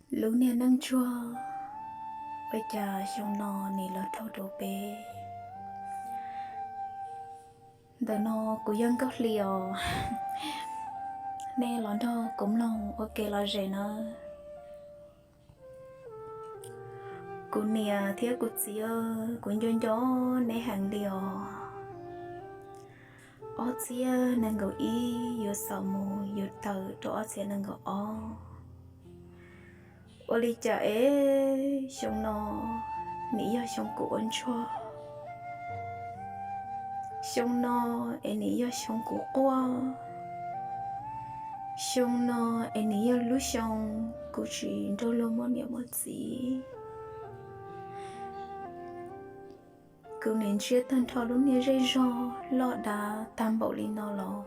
Lub niag neej tsuag, ua cas xyoo no nim los raug rau peb. Ntawm no kuv yog Nkauj Hli os. Nej los nrog kuv mloog ua kev lom zem nawb. Kuv niam thiab kuv txiv, kuv nco nco neb heev li os. Ob txhiab nees nkaum ib yuav xaus mus yuav tawm rau ob txhiab nees nkaum ob. Ua li cas es xyoo no nim yog xyoo kuv ua ntsuag, xyoo no es nim yog xyoo kuv quaj, xyoo no es nim yog lub xyoo kuv tsis nrog luag muaj niam muaj txiv. Kuv nim ntsia tag nrho lub niag zej zog loj dav tag npaum li no los,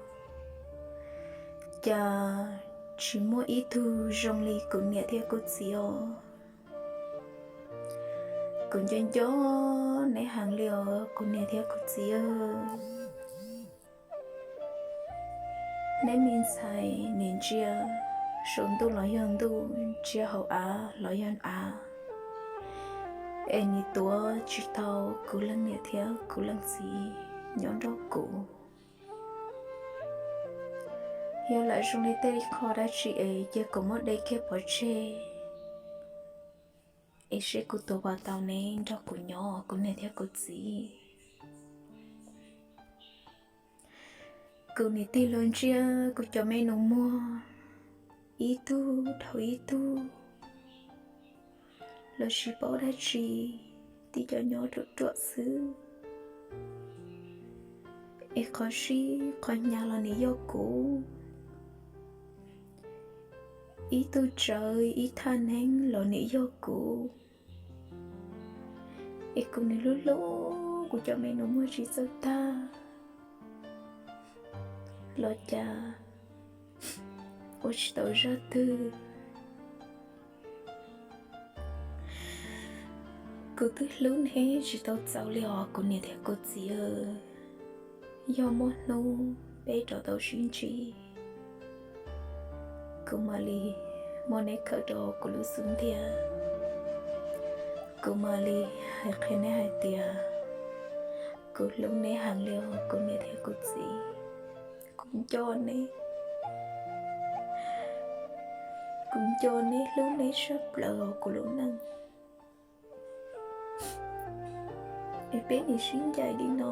cas tsis muaj ib tug zoo li kuv niam thiab kuv txiv os. Kuv nco nco neb heev li os kuv niam thiab kuv txiv. Neb me ntxhais nim ntsia saum ntuj los yog ntuj, ntsia hauv av los yog av, es nim tuav tsis tau kuv leej niam thiab kuv leej txiv nyob nrog kuv. Yog lam zoo li tej qho dab tsi es cia kuv muab de kiag pov tseg, es seb kuv tus pom tau neb nrog kuv nyob kuv niam thiab kuv txiv. Kuv nim tig los ntsia kuv cov me nus muag, ib tug dhau ib tug, los tsis paub dab tsi, tib co nyob ruam ruam xwb. Es qhov sib qhov hnyav los nim yog kuv, ib tug tsawv ib thaj neeb los nim yog kuv. Es kuv nim hlub hlub kuv cov me nus muag tsis txawj tag, los cas ua tsis tau zaj twg. Kuv twb hlub neb tsis tau txaus li os kuv niam thiab kuv txiv. Yog muaj hnub peb rov tau sib ntsib, kuv mam li muab neb khaws rau kuv lub xub ntiag. Kuv mam li hais qhia neb hais tias kuv hlub neb heev li os kuv niam thiab kuv txiv. Kuv nco neb, kuv nco neb hlub neb sab plaws os kuv lub neej. Es peb nim sib ncaim li no,